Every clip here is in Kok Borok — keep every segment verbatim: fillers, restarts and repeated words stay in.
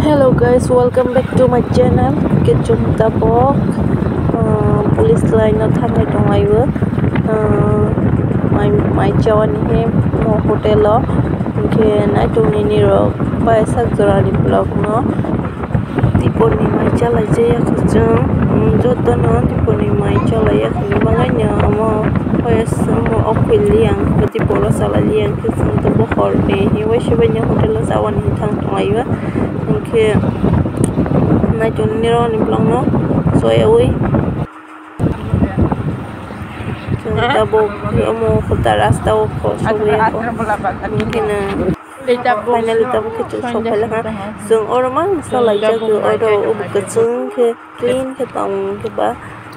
Hello guys, welcome back to my channel. Khe chwng tabok, uh, police line no thangwi tonglaio. Uh, mai, mai chawani he mo hotel o. Hinkhe naitok nini rok bai sak jora ni vlog no. Tipor ni mai chalai jaya khe chwng, um, joto no tipor ni mai chalai ya khwlwi bagwi no omo, omo okhwil liya ang, tipor o chalai liya ang khe chwng tabok hor ni he waisa bai ni hotel o chawani thang tonglaio. Hinkhe naitok nini rok ni vlog no soyawi chwng tabok omo kota rasta o kho sogwi ya kho. Hinkhe no finally tabok khe chwng sok phai laha. Chwng oro mang salai jak oro obo kwchwng khe clean khe tong khe ba.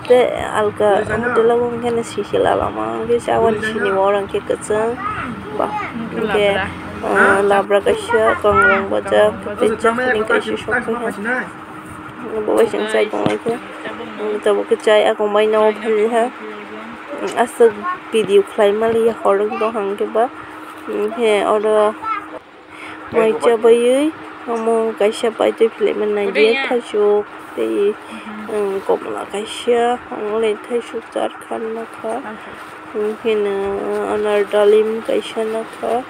Tei alka hotel o wngkhe no sisi lama wngkhe chawani sini oro wngkhe kwchwng ba. Hinkhe, ah, labra kaisa, kangrang bojak, tei chakni kaisa sokphaikha. Bo bai chwng chai tonglaikha. Tabuk khe chai akung bai no phailaiha. Aswk video khlai maliya hor wng tong hang khe ba. Hinkhe oro mai chabaiwi omo kaisa paitwi philai mannai je thaichuk tei, um, komla kaisa, ongole thaichuk charkhan nokha. Hinkhe no anar dalim kaisa nokha.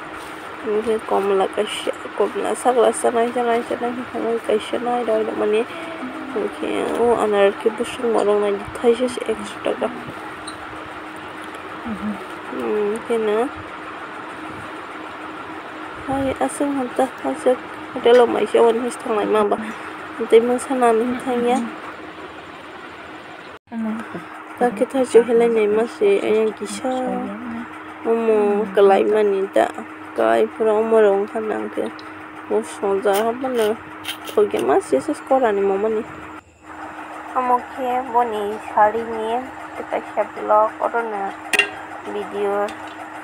Hinkhe komla kaisa, komla sakla sanai sanai sanai kaisa nai rw mani. Hinkhe o anar khe bwswk morok nai thaisa se ekso taka. Hinkhe no. Hai aswk hwn ta, aswk hotel o mai se, omo hai se thang lai ma ba. Tei mungsa nani thang ya. Ta khe thachu helai nai ma se, ayang kisa omo kwlai mani da. Kai phuru omo rok wngkha nang khe. Bo songja hapma no thok ya ma se, se kora ni mo mani. Omo khe boni sarini tei kaisa vlog, oro no video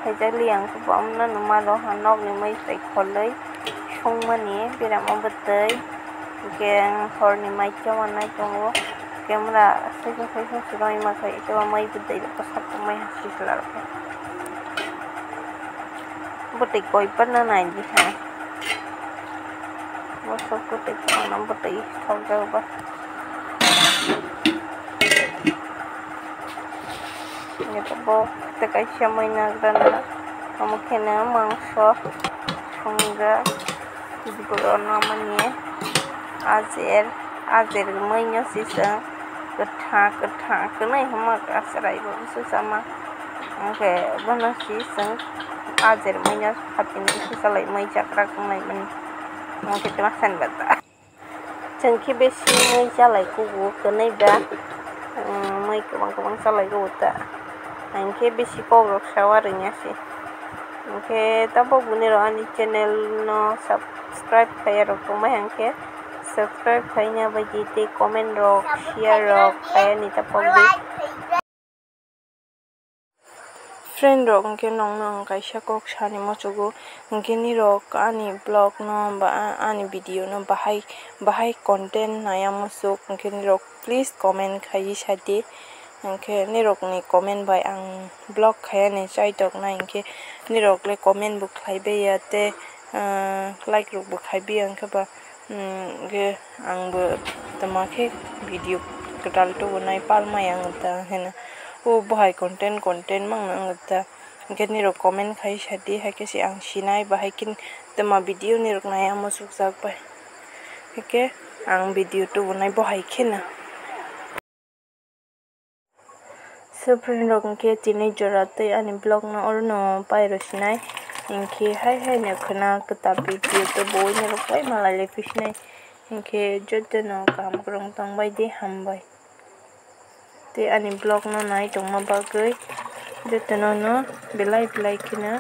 khaijak li ang khe bo, omo no numa rok ha nok ni mui twi kholwi songmani berama bwtwi, hinkhe hor ni mai chama nai tongo, camera saichung saichung swrwngwi ma khe, eke bo mai bwtwi rok bwsak tongmani ha sijla rok khe bwtwi koi panna nai di ha. Mosok bwtwi kwbangma bwtwi thokjak ba. Abo tei kaisa mai nagrana, omo kheno mangso songja, bwrwi no mani ajer, ajer mai no sisang kwthang kwthang kwnwi hwnma kwchwrai bo swsama. Hwnkhe bono si chwng ajer mui no hapini bisingo chalai mui chakrak wngnai mani. Hwnkhe tei ma sani bata. Chwng khe besi mui chalai kugo kwnwi ba, um, mui kwbang kwbang chalai kugo ta. Hwnkhe besi kok rok sawa rwngya se. Hwnkhe tabok bini rok ani channel no subscribe khaiya rok tongbai hwnkhe subscribe khaina bai di tei comment rok, share rok khaiyani tabok di. Friend rok, hwnkhe nongno ang kaisa kok sani muchugo, hwnkhe nirok ani vlog no ba a-, ani video no bahai, bahai content naiya muchuk, hwnkhe nirok please comment khaiwi sadi, hwnkhe nirok ni comment bai ang vlog khaiyani chaitoknai, hwnkhe nirok le comment bo khlaibai ya tei, ah, like rok bo khaibai ya, hwnkhe ba. Hmm, hwnkhe angbo tama khe video kwtal tubunai palmai ang ta hino. O bohai content, content mangno ang ta. Hwnkhe nirok comment khai sadi, hai khe se ang sinai, bahai khe tama video nirok nai amo sukjak bai. Hwnkhe ang video tubunai bohai kheno. So friend rok, hwnkhe tini jora tei ani vlog no oro no pai rw sinai, hwnkhe hai hai no khwna kwtal video tei bo nirok bai malai lai phi sinai, hwnkhe joto no kaham kwrwng tong bai di, hambai. Tei ani vlog no nai tongma bagwi joto no no belai belai kheno.